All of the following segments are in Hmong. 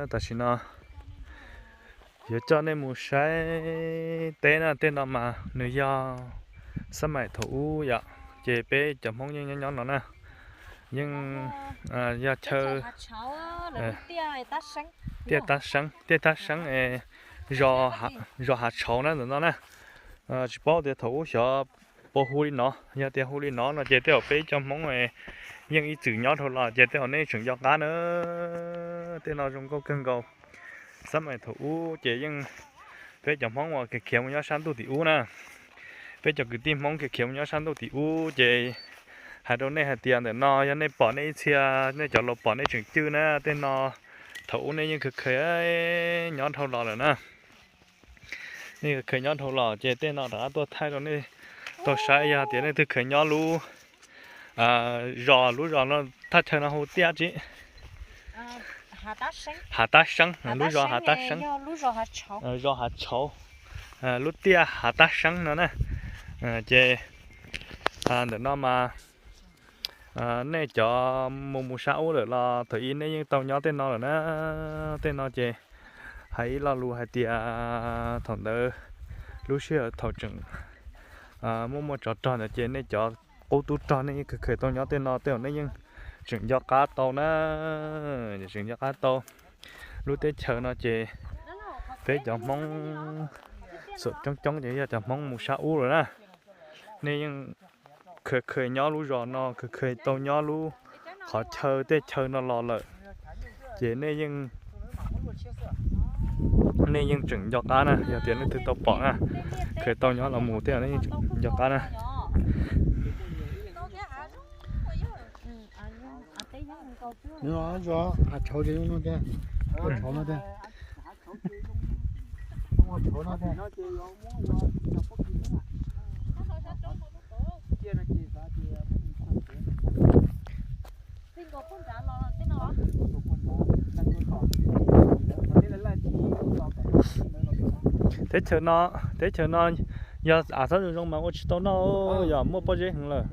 Tam sim no yuav coj nej mus saib teb na, tej no mas nws yog xab maim thaum ub yom, ces peb cov Hmoob yeej nyob nyob no na, yeej yog chaw tiaj tab seeb, tiaj tab seeb, zos hav tshauv na ntawm no na. Tsis paub tias thaum ub xyov puas hu li no, yog tias hu li no no ces tej zaum peb cov Hmoob yeej ib txwm nyob dhau los ces tej zaum nej tseem nco qab na. Tej no zoo nkauj kawg nkaus. Xab maim thaum ub ces yeej peb cov Hmoob uas khiav khiav mus nyob sab ntuj tim ub na, peb cov kwv tij Hmoob khiav khiav mus nyob sab ntuj tim ub ces hais rau nej hais tias ntawm no yog nej pom nej ib txhia, nej cov laus pom nej tseem cwj na, tej no thaum ub nej yeej khaws khaws nyob dhau los lawm na. Nej khaws khaws nyob dhau los ces tej no rov qab tuaj thaij rau nej tau saib, yog tias nej twb khaws nyob lub zos, lub zos no thaj chaw no hu tiaj tsi? Hav Tab Seeb, lub zos Hav Tab Seeb, zos Hav Tshauv, lub tiaj Hav Tab Seeb no na. Ces ntawm no mas nej cov mus mus sab ub lawm los thaum ub nej yeej tau nyob tej no lawm na. Tej no ces hais ib lo lus hais tias thaum ntawd lub sij hawm thaum tseem muaj muaj tsov rog ntawd ces nej cov qub tub rog nej yeej khaws khaws tau nyob tej no, tej zaum nej yeej tseem nco qab tau na, tseem nco qab tau. Lub teb chaws no ces peb cov Hmoob xum coob coob ces yog cov Hmoob mus sab ub lawm na. Nej yeej khaws khaws nyob lub zos no, khaws khaws tau nyob lub qhov chaw tej chaw no los lawm, ces nej yeej, nej yeej tseem nco qab na, yog tias nej twb tau pom na, khaws tau nyob los mus tej zaum nej yeej tseem nco qab na. Zos Hav Tshauv ces zoo no tiag, Hav Tshauv no tiag, Hav Tshauv no tiag. Teb chaws no, teb chaws no yog av txhob zoo zoo mas ua tsis tau noj, yog muaj pob zeb heev lawm.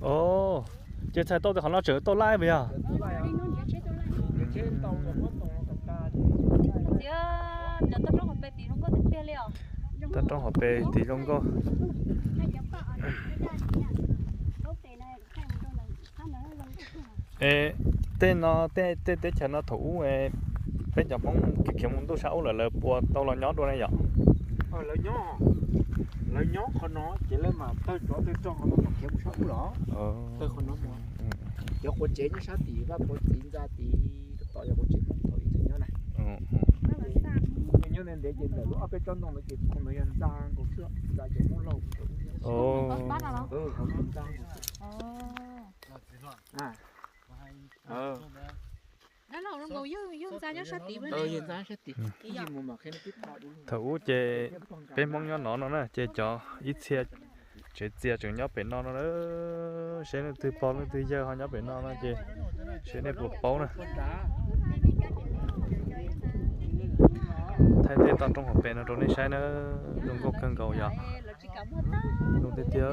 Ov, ces txhais tau tias qhov no tseem tau laij puas yog? Toj roob hauv pes tim zoo nkauj. Es tej no, tej teb chaws no thaum ub peb cov Hmoob khiav mus ntuj sab ub lawm lawv puas tau los nyob dua ne yom? Lawv nyob qhov no ces lawv mam tawg tsov tawg rog qhov no mam khiav mus sab ub los. Tawg qhov no, cov quav tsev nyob sab tim vaj pov txiv ntxa tid, tom yog quav tsev Hmoob thaum ub nyob na. Nyob ntev ntev ces ntawm lub ob peb tsob ntoo no ces qhov no yog ntxa nkaus xwb, ntxa cov Hmoob laug. Ntxa nkaus xwb. Thaum ub ces peb Hmoob nyob no no na, ces cov ib txhia tsev txias tseem nyob pem no no, seb leej twg pog leej twg yawg ho nyob pem no no ces seb nej puas paub na. Thaij tej toj roob hauv pes no rau nej saib na, zoo nkauj kawg nkaus yom. Zoo tiag tiag.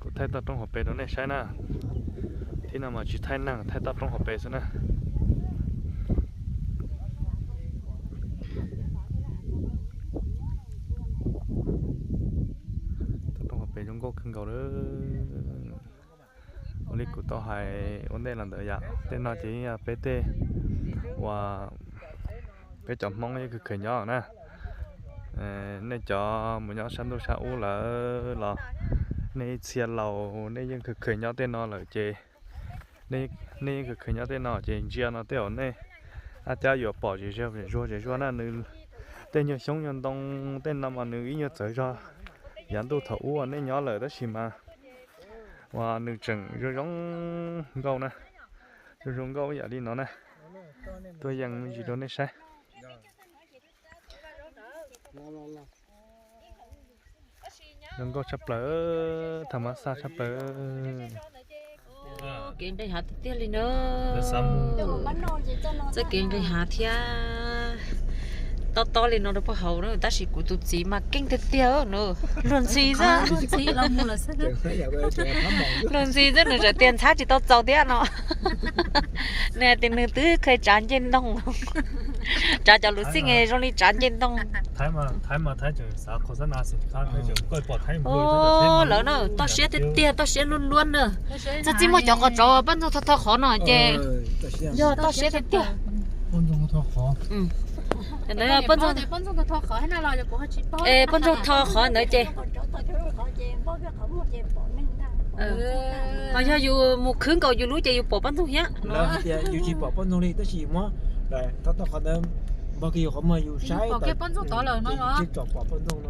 Kuv thaij toj roob hauv pes rau nej saib na. Thib no mas tsis thaij neeg, thaij toj roob hauv pes xwb na. Toj roob hauv pes zoo nkauj kawg nkaus lawm. Ua li kuv tau hais ua ntej los ntawd yom, tej no ces yog peb tej uas peb cov Hmoob yeej khaws khaws nyob na. Nej cov mus nyob sab ntuj sab ub lawm los nej ib txhia laus nej yeej khwv khwv nyob tej no lawm ces, nej yeej khwv khwv nyob tej no ces ntsia no tej zaum nej ab cab yuav pom zem zuag zem zuag na. Nws tej nyuag xyoob nyuag ntoo tej no mas nws ib nyuag txawv zog yav ntuj thaum ub nej nyob lawm tab sis mas uas nws tseem zoo zoo nkauj na, zoo zoo nkauj ib yam li no na. Tuaj yees me ntsis rau nej saib. Zoo nkauj tshaj plaws, tham mas xaj tshaj plaws. Kev nqis hav tiag tiag li na. Txoj kev nqis hav thiab tob tob li no rau puag hauv na, tab sis kuv tus txiv mas keej tiag tiag na. Luag ntxhi xwb. Luag ntxhi xwb, nws tseem tias ntxhab tsis tau txaus thiab no. Nws hais tias nws twb kheev tsav ncej ntoo, tsav cov lus xij zoo li tsav ncej ntoo. Lawv na, toj siab tiag tiag, toj siab luaj luaj na. Txog txij muaj cov qhov tsov poj ntxoog tho tho qhov no ces yog toj siab tiag tiag. Poj ntxoog tho qhov ntawd ces ho yog yus mus khwv nkaus yus lub ces yus pom poj ntxoog thiab. Yus tsis pom poj ntxoog li tab sis yus muab tau qhov ntawd npog kiag yus qhov muag yus saib poj ntxoog tod lawm no los tsom pom poj ntxoog no.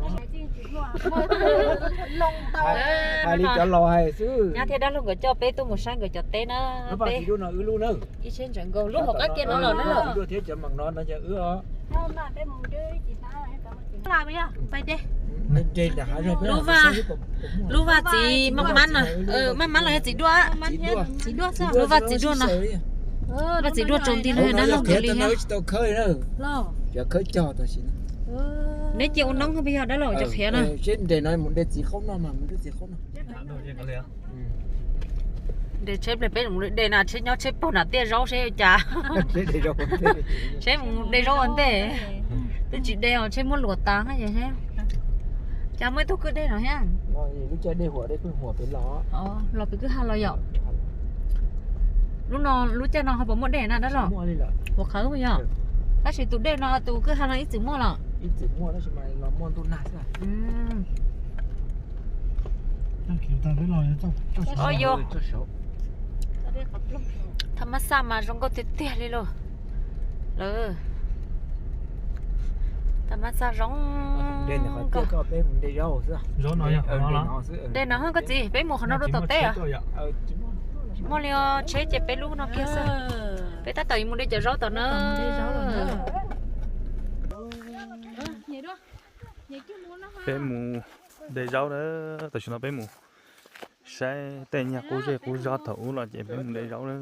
Hais li cov laus hais xwb. Nyab thiab dab laug nkawd coj peb tuaj mus saib nkawd cov teb na. Lub vaj txiv duaj no wb lub na. Ib tsheb ntsees nkaus lub hauv qab kiag no los na. Lub vaj txiv duaj thiab cov meem no no yog wb os. Lub vaj txiv maj mab no, maj mab los yog txiv duaj? Lub vaj txiv duaj no. Vaj txiv duaj tsaus nti no dab laug nkawd li thiab. Neb cia ua noob puas yog dab laug cov qhiav na. Nres tsheb ple peb de na, tsheb nyob tsheb pog nram tiaj zaub seb ua cas. Tsheb mus de zaub ua ntej. Twb tsis de os, tsheb muab luam tas na. Cas muaj ib tug kwj dej no thiab. Los pem kwj ha los yom. Lub no lub caij no ho puas muaj dej na dab laug? Puas qhawv puas yog? Tab sis tus dej no tus kwj ha no ib txwm muaj los? Yog, tham mas xaj mas zoo nkauj tiag tiag li lauj. Lawm, tham mas xaj zoo nkauj. Dej no koj txiv, peb mus qhov no rau tom teb os. Muaj li os, tsheb ces peb lub no kiag xwb. Peb tab tom yuav mus de cov zaub tom na. Peb mus de zaub na, tam sim no peb mus saib tej nyuag qub zej qub zog thaum ub los ces peb mus de zaub na.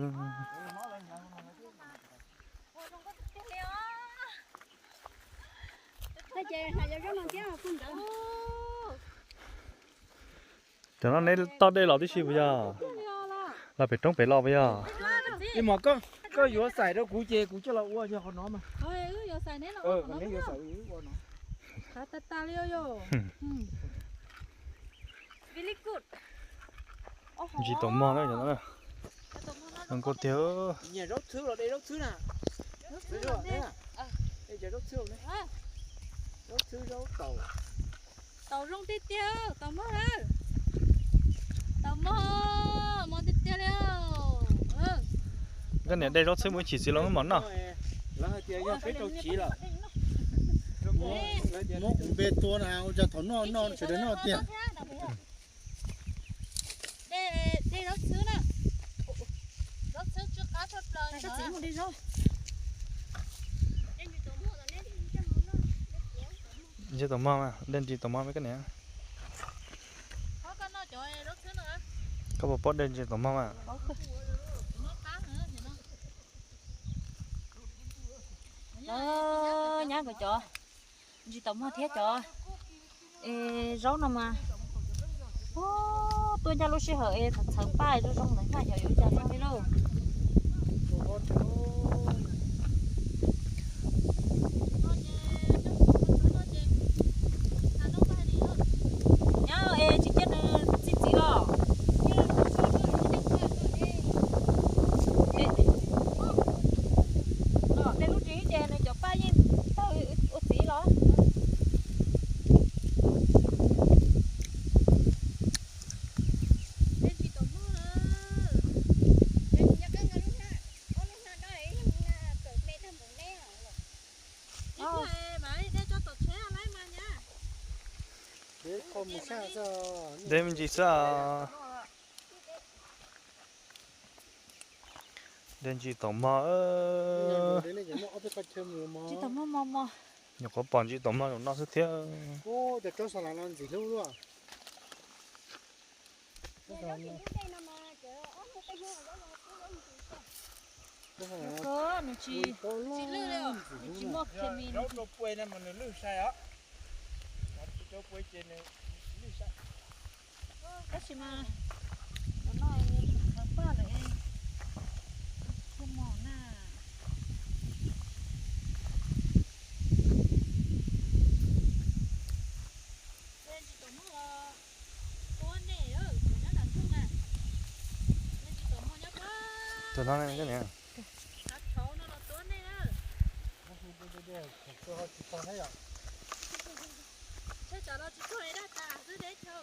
Cov no neb toj dej los tib si puas yog? Los pem roob pem los puas yog? Koj yuav xaim rau kuv ces kuv coj los ua yog qhov no mas. Ntsis taum mog na, zoo nkauj tiag. Nyiam zaub txhwb los de zaub txhwb na. Zaub txhwb, zaub txhwb, zaub taum. Taum zoo tiag tiag, taum mog lawm. Taum mog, mog tiag tiag li. Koj niam de zaub txhwb mus ib chim txiv los muab mov noj. Lawv hais tias yog peb rau chiv lawm. Muab kuv npe tua na, ua cas thaum noj noj sawv daws noj tiag. De zaub txhwb na. Zaub txhwb tsw qab tshaj plaws. Ntsis taum mog, de ntsis taum mog me koj niam. Koj puas paub de ntsis taum mog mas? Nyab nkawd cov ntsis taum mog thiab cov es zaub no mas tuaj ncaj lub sij hawm es txhawv paj zoo zoo ntawd mas xyov yuav ua cas tau li lauj. Nyob es tsis cia nws txi txiv los? Los de lub tsev ces nws cov paj yeej tawg ua txiv los? Deb me ntsis xwb. Deb ntsis tom mog. Nyuam qhuav pom ntsis tom mog zaum no xwb thiab. Nws tsis, tsis lwj li, nws tsis muaj khemis. Rau pua na mas nws lwj sai os. Rau pua ces nws lwj sai. Tab sis mas no nws tsis txhob paj lawm, tsis muaj na. Tua nej, cov nyob nram ntug na, nej tsis tau muaj nyob qab, thaum no los tua nej na. Tsheb tsam los tsis txog es daj tas xwb deb chaw.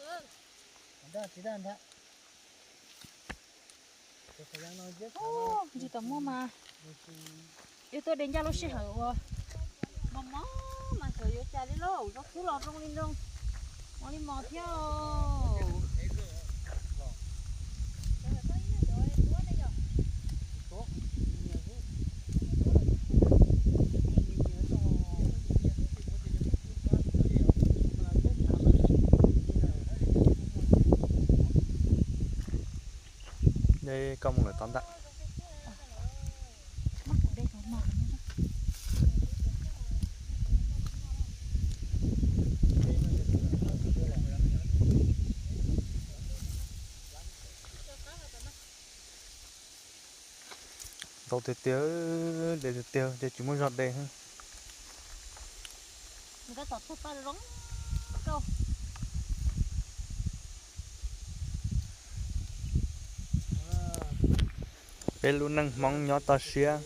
Ntsis tau muaj mas, yuav tuaj de ncaj lub sij hawm uas mos mos mas xyov yuav cas li lauj, zaub xub los zoo li zoo, mos li mos thiab. Koj mus lawm tod ntag. Ntau tiag tiag, de tiag tiag, de tsis muaj zog de. Peb lub neej Hmoob nyob toj siab.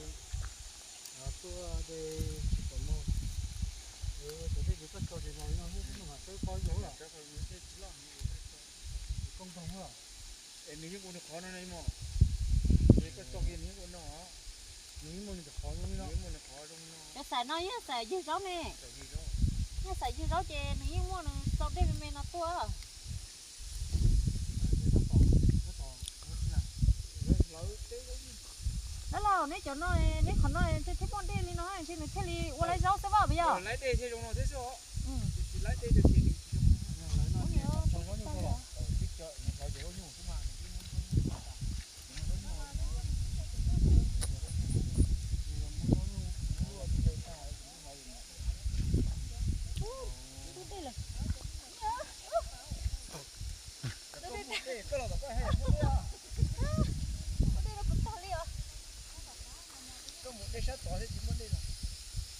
Es nws yeej ua nws qhov no ne mog. Es koj txoj kev nws yeej ua no. Nws yeej muaj nws qhov zoo li no. Cov xaim no yog xaim yug zaub ne. Yog xaim yug zaub ces nws yeej muaj nws tau dej me me no tuaj. Dab laug, neb cov no, neb qhov no thiaj muaj dej li no ntshe nws thiaj li ua laib zaub xwb vaj puas yog?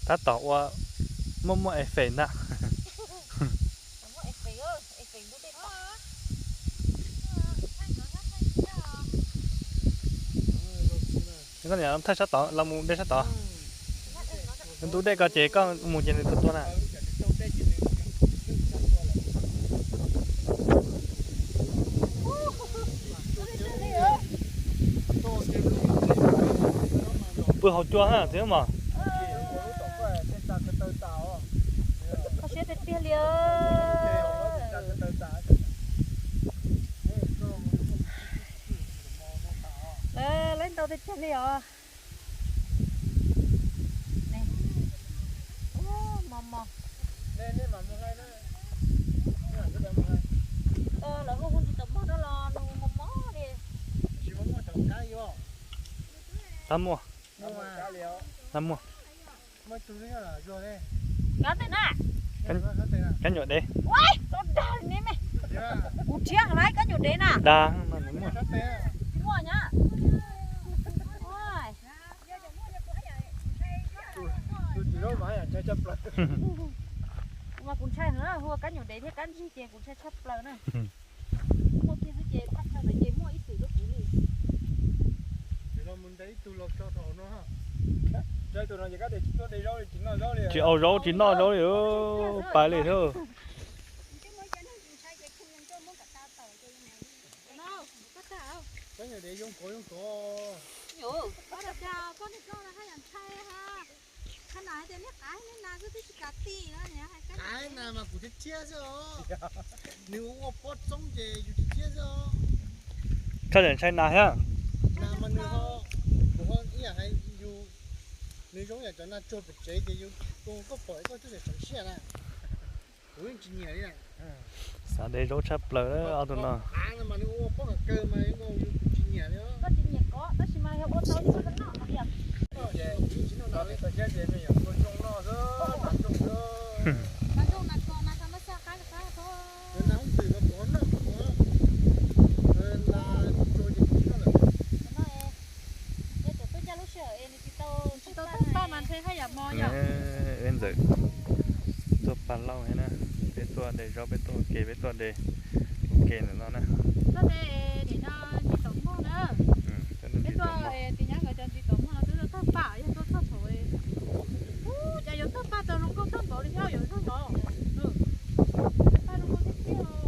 Tab tom ua muaj muaj effect ntag. Koj niam thaij sab tod, los mus de sab tod. Nws ntub dej ko ces koj mus ces nws tua tua na. Pw hauv cua ha txiv mos. Kho siab tiag tiag li. Lawv ntau tiag tiag li os. Mos mos. Lawv hu hu ntsis tau mog no los nws mos mos li. Tab muaj. Tab muaj. Kab ntawm na. Kab nyuam dev. Ua, tau dag li ne me. Kuv thiab lawv kab nyuam dev na. Dag no nws muaj. Muaj nyab. Kuv mas kuv ntshai heev, hu ua kab nyuam dev thiab kab ntsig ces kuv ntshai tshaj plaws na. Muaj kiag xwb ces thaj chaw ntawd ces muaj ib tug rau kuv li. Tsis au zaub tsis noj zaub li, pais li thiab. Qhav nas hais tias neb qav neb nas xwb twb tsis kam tij no, qav nas mas kuv thiab thiab xwb os. Nws ua ua pob txoob ces yus thiab thiab xwb os. Koj tseem ntshai nas thiab. Nas mas nws ho, kuv ho ib yam hais yus, nws zoo yam cov nas tsuag pem tsev ces yus, koj pom koj twb tseem sawv siab na. Kuv yeej tsis nyiam li na. Xav de zaub tshaj plaws ob tug no. Qav no mas nws ua pob kawg mas yus tsis nyiam li. Koj tsis nyiam kov tab sis mas yog ua tau ces koj noj. Ntxawm tuaj pab lauj na, peb tuaj de zaub peb tuaj ua ke, peb tuaj de ua ke ntawm no na. Peb tuaj, tis nyob nkawd cov ntsis tom muag no twb tawg paj, yog tuaj txog thaum ub cas yuav tawg paj tau zoo nkauj tag npaum li thiab yuav zoo los. Tawg paj zoo nkauj tiag tiag os.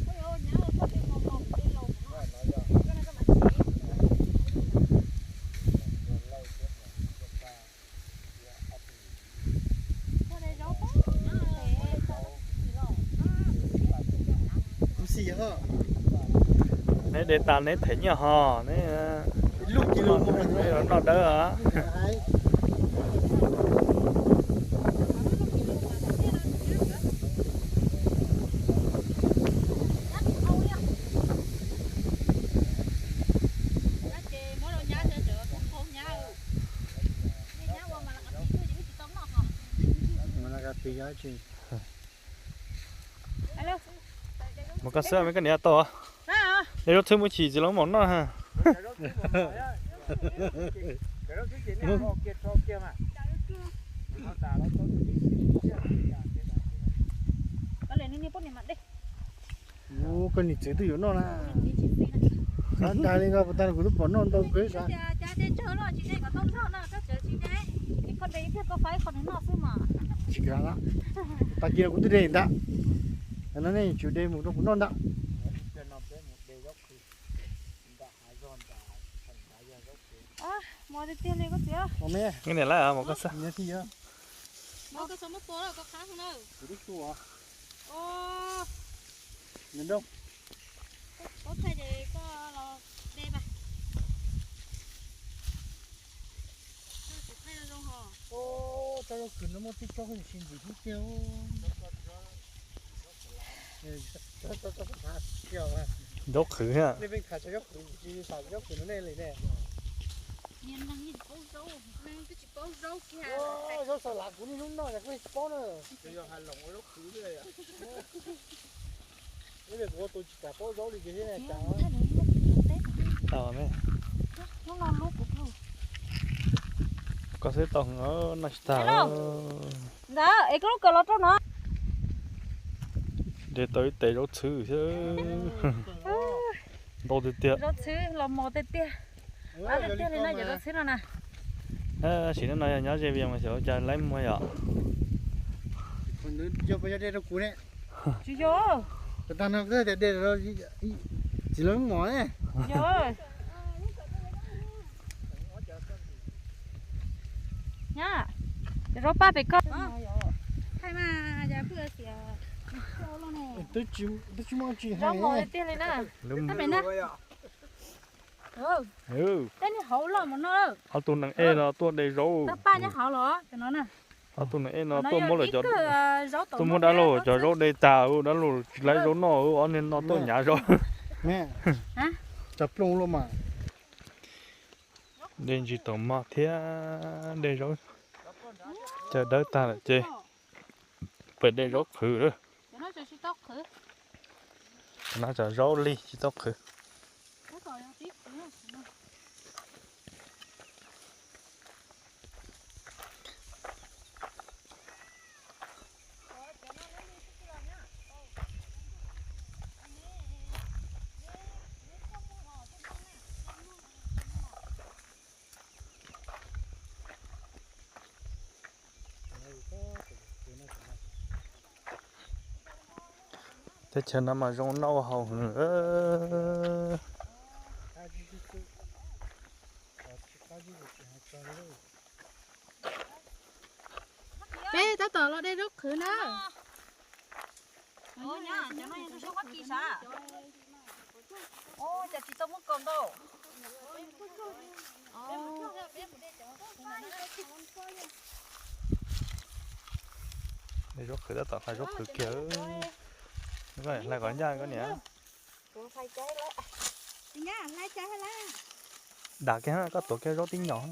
Koj yuav nyab ua txoj kev mos mos kev laus no. Neb de tas neb them nyiaj ho, neb, neb los noj dawb. Mas koj xwb me koj niam tau. De zaub txhwb muab chim txiv los mam noj ha. Ua koj niam txiv twb yuav noj na. Xav dag li no puas tag kuv twb pom noj ntau kawg sav. Tsis kav lawm. Tag kis no kuv twb de ntag. No nej tsum de mus rau kuv noj ntag. Mos tiag tiag li koj txiv. Niam lawv mos koj xwb. Mos koj xav muab tua los koj qhab na. Kuv twb tua. Nws nroo. Koj thaij ces koj los de mas. Tau zaub khwv no muaj tib tsob ntxim hlub tiag. Zaub qhwv thiab. Zaub xav lav kuv niaj hnub noj es kuv tsis paub na. Koj xwb tau heev, noj tsis tag. Ntawd es koj lub kawm los rau no. De tau ib tes zaub txhwb thiab. Ntau tiag tiag. Zaub txhwb los mos tiag tiag. Qab tiag tiag li no cov zaub txhwb no na. Sim neej no yog nyob ze Vias mas xyov cas laib muag yom. Yog puas yog de rau kuv ne? Tsis yog. Tag no tias de rau txiv lawv mos ne. Yog. Nyab, zaub paj pem koj. Twb tsis muaj tsis hais tiag li na. Tej neeg hauv loj mus no. Ob tug neeg ej no tuaj de zaub. Tawg paj nyob hauv los cov no na. Ob tug neeg ej no tuaj muab lawm cov, tuaj muab dab laug cov zaub de tas, dab laug tsis laib zaub noj, ob niag no tuaj nyav zaub. Cov plooj loj mas. De ntsis taum mog thiab de zaub, cawm dawb tag lawm ces pem de zaub qhwv lawm. No cov zaub lig tsis tau qhwv. Teb chaws no mas zoo noj ua haus heev. Tab tom los de zaub qhwv na. Cov no yog tus xyoob Fab Kis sav? Ua cas tsis tau muab kaus ntau. De zaub qhwv tab tom hlais zaub qhwv kiag. Hlais kom ncaj koj niam. Dav kiag, koj tuav kiag zaub tib nyom.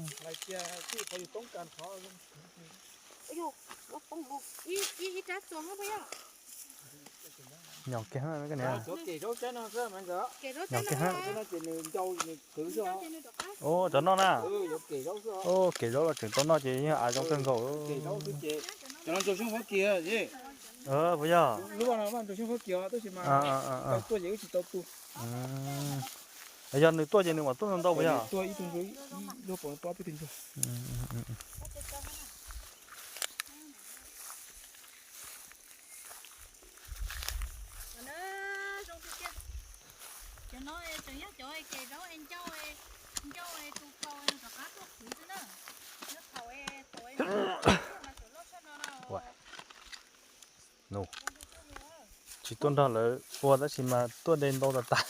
Nyom kiag koj niam. Nyom kiag. Ua cov noj na. Ua kev zaub los tseem tau noj ces yog av zoo kawg nkaus. Puas yog? Yog nws tuaj ces nws mam tuaj ntau ntau puas yog? Cov no tseem yog cov kev zaub ncauj, ncauj tu kau rov qab tuaj qhwv xwb na. Nyob thaum thaum mas tseem loj tshaj no no. Tsis tuaj nrog lawv ua tab sis mas tuaj de ntau tas tas.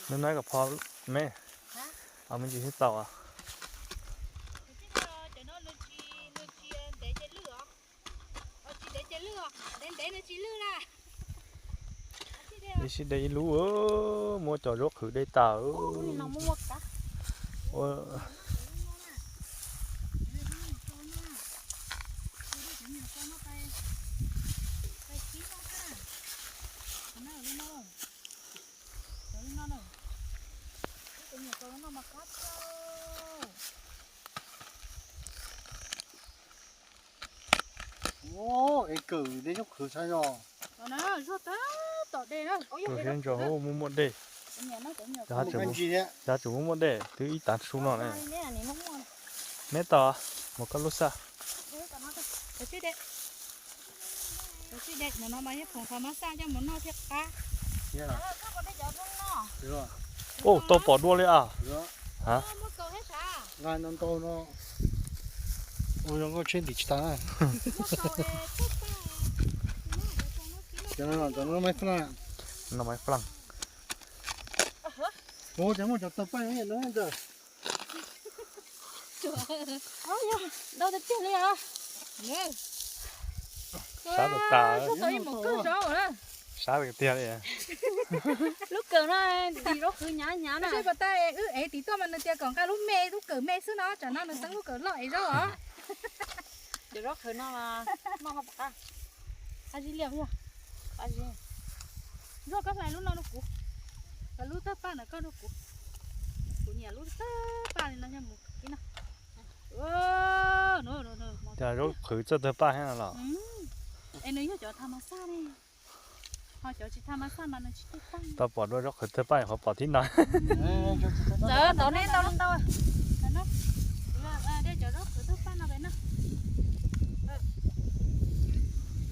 Nws noj kom phom me, me ntsis xwb tau. Ib sij de ib lub, muab cov zaub qhwv de tas. Es kawm de zaub qhwv sav zog. Tus siab ntso muaj muaj dej. Xyov tseem muaj muaj dej twb ib tav su no ne. Neb tau, mus koj lub xaj. Ub, tau pom dua li as. Ua zoo nkauj tsheb ntim tsis tas na. Cov no, cov no maiv flag. No maiv flag. Ua cas muaj cov tawg paj no ntag. Ntau tiag tiag li os. Sab tas tas. Sab tiag tiag li. Lub kawm no ntim zaub qhwv hnyav hnyav na. Wb ev tim tuaj mas nws tias kom nqa lub me, lub kawm me xwb no, tsam no nws xeeb lub kawm loj ev zaub os. Cov zaub qhwv no mas noj ho pom qab. Qab zib liaj yog. Qab zib. Zuaj, koj hlais lub no rau kuv. Hlais lub tawg paj ntawm koj rau kuv. Kuv nyiam lub tawg paj li no nyob mus kib no. Cas zaub qhwv txawj tawg paj thiab no los? Es nws yog cov tha ma xaj ne. Ho cov tsis tha ma xaj mas nws tsis tawg paj. Tau pom dua zaub qhwv tawg paj, qhov pom thib no. Ntawd tau neb tau ntau. De cov zaub qhwv tawg paj no pem no.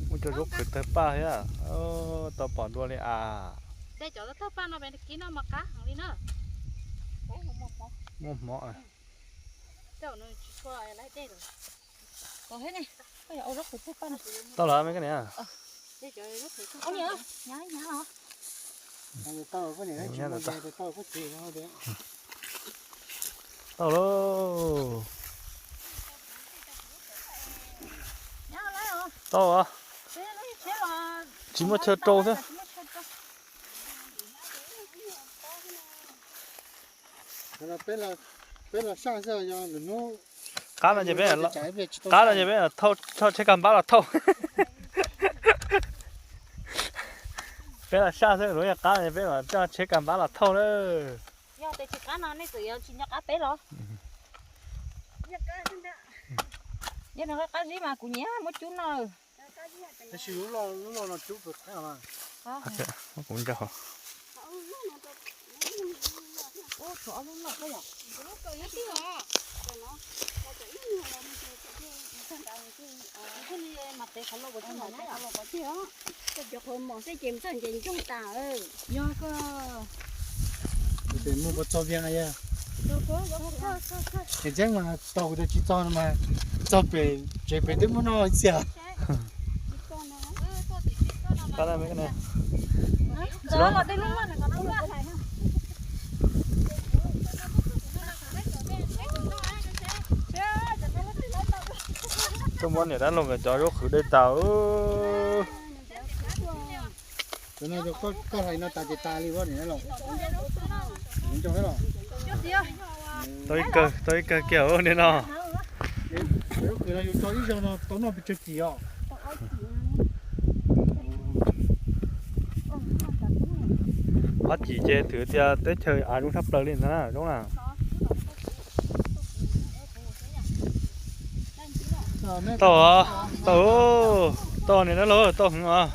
Muaj cov zaub qhwv tawg paj thiab. Tau pom dua li as. De cov tawg paj no pem kib no mas qab heev li na. Muaj hmoov. Tau lawm me koj niam. Tau lauj. Tau. Tsis muaj chaw rau thiab. Qab no ces peb, qab no ces peb thauj tsheb kab npab los thauj. Peb los saj xwb, lub qab no ces peb mam coj tsheb kab npab los thauj lawm. Yog tias tsis qab no nej txawm yuav tsis nco qab peb los? Yog nws qab zib mas kuv nyiam muab cub no. Tab sis lub loj no cub kawg thiab mas. Kuv nco. Muaj puas txog vias? Ces tseeb mas tau kuv tias tsis txog no mas txog pem tsev pem twb muab noj ib txhia. Tuaj muab niam dab laug nkawd cov zaub qhwv dej tas. Koj hlais no tas ces tas li niam dab laug. Tau ib kawg kiag niam no. Zaub qhwv no yus tso ib zaug no tau noj pes tsawg cim os? Ob cim ces twb tias teb chaws av zoo tshaj plaws li ntag na zaub na. Tau, tau, tau niam dab laug, tau heev os.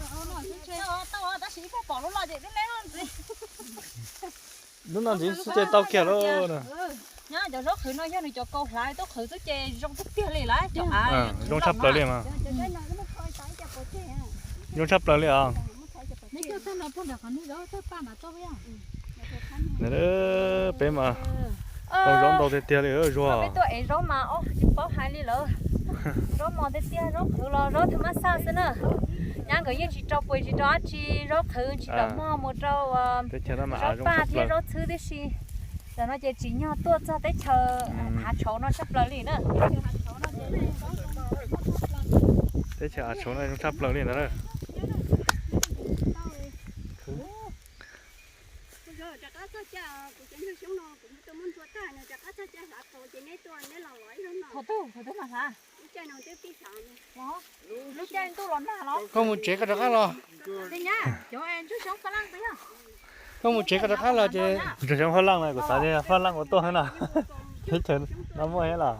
Lub no ntxiv xwb ces tau kiag lauj. Nyob cov zaub qhwv no yog nws cov kaus hlav tuaj qhwv xwb ces zoo tiag tiag li lawm cov av. Zoo tshaj plaws li mas. Zoo tshaj plaws li os. Peb mas tau zaub ntau tiag tiag li Zuag. Peb tuaj ev zaub mas tsis paub hais li lawm. Zaub mos tiag tiag, zaub qhwv los zaub thaj mab xaj xwb na. Nyab nkawd yeej tsis rau puas tsis rau dab tsi, zaub qhwv tsis tau mog, mus rau zaub paj thiab zaub txhwb tib si. Tam no ces tsim nyog tuaj txog teb chaws hav tshauv no tshaj plaws li na. Teb chaws hav tshauv no zoo tshaj plaws li ntag na. Koj mus tsev koj rov qab los. Koj mus tsev koj rov qab los ces. Ntsuag xyoob Faj Laj no kuv xav tias Faj Laj ua tuaj thiab no. Teb chaws no muaj thiab los?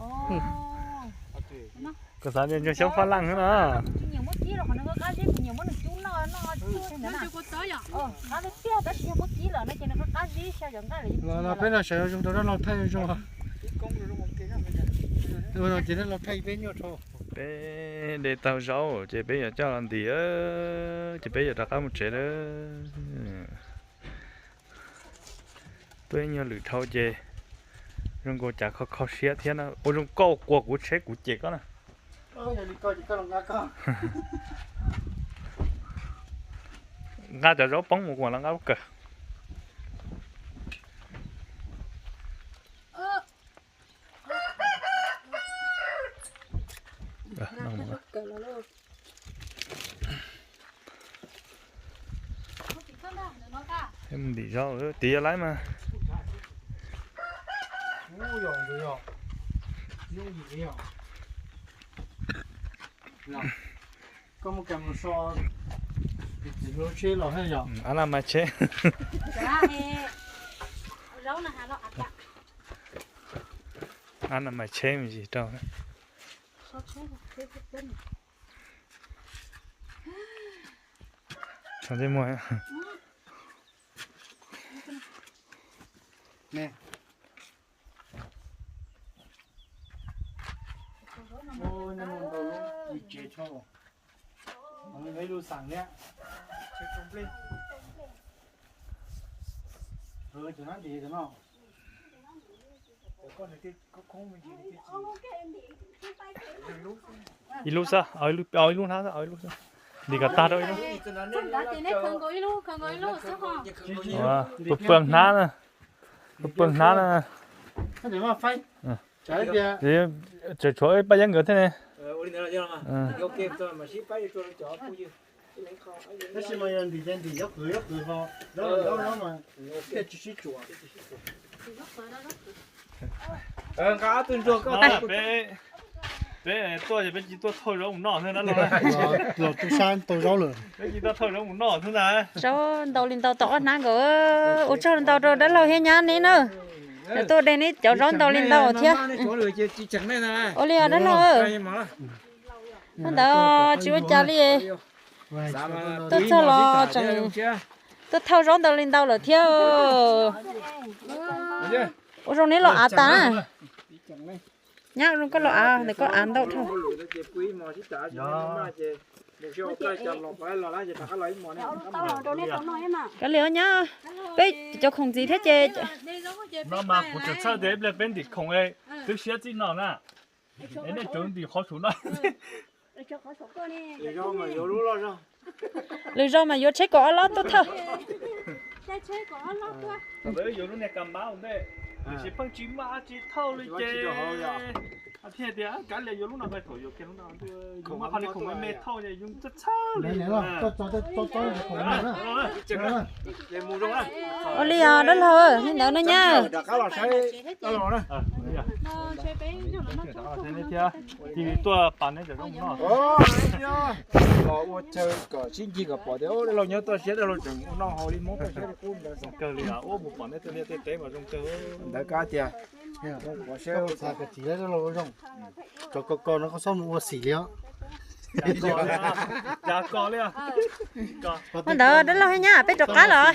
Kuv xav tias ntsuag xyoob Faj Laj thiab no. Los peb no sawv zoo rau dab laug thaij zoo. Ua no ces dab laug thaij peb nyuaj dhau. Peb de tau zaub ces peb yuav coj los ntim, ces peb yuav rov qab mus tsev lawm. Tuaj ib nyuag lwm dhau ces zoo nkaus cas kho kho siab thiab na. Ua zoo koj quas kuv tsheb kuv cem koj na. Nqa cov zaub poob mus kuas los nqa ub kawg. Mus ntim zaub tid yog laib mas. Koj mus kam mus so txiv hluas tsheb los thiab yog? Ab na mas tsheb. Ab na mas tsheb me ntsis rau. Tsoo ntsej muag. Ib lub xeem thiab. Cov no ntim cov no. Ib lub xwb, ib lub hnab, ib lub xwb. Ntim kom tag rau ib lub. Pw pw hnab na. Pw pw hnab na. Tseem tshuav ib pab yeeb nkawd thiab ne. Peb, peb tuaj ces peb cia li tuaj thauj zaub mus noj xwb na los. Los tu sab tau zaub lawm. Peb cia li tuaj thauj zaub mus noj xwb ntag. Zaub ntau li ntau tau ob hnab nkaus. Ua tsaug ntau rau dab laug thiab nyab neb na. Tuaj de neb cov zaub ntau li ntau thiab. Ua li os dab laug. Hnub ntawd tsis ua cas li. Tuaj txog los tseem Tuaj thauj zaub ntau li ntau lawm thiab. Ua zoo neb los av tas. Nyab, ua zoo koj los av, ntawm koj av ntau dhau. Kav liam nyab, peb cov khoom ntxiv thiab ces. No mas kuv tseem txhawj tias ib pliag peb ntim khoom twb siab txij no na. Es nej tseem ntim qhov saum no. Lwm zaus mas yuav tsheb kaum ob lob tuaj thauj. Yuav lub niag kas mab ua ntej, tiam sis pheej tsis muaj dab tsi thauj li ces thiaj tias kav liam yuav lub no, thaum yuav kiag lub no, yuav muab qhov niag khoom me me thauj ces yuav txhawj txhawj li. Ua li os dab laug, li ntawd no nyab. Thiab tig tuaj pas neb cov zoo no. Los ua chaw kom sib ncig kom pom tias dab laug nyob toj siab, dab laug tseem ua noj haus li Hmoob toj siab li qub ntawd. Zoo kawg li, ua mus pom neb tej liaj tej teb mas zoo kawg. Ntawd kab tias pom siab, dab laug zoo. Cov ko ko no koj txhob mus ua xim li os. Cas ko li. Ua ntawd dab laug nyab, peb rov qab los.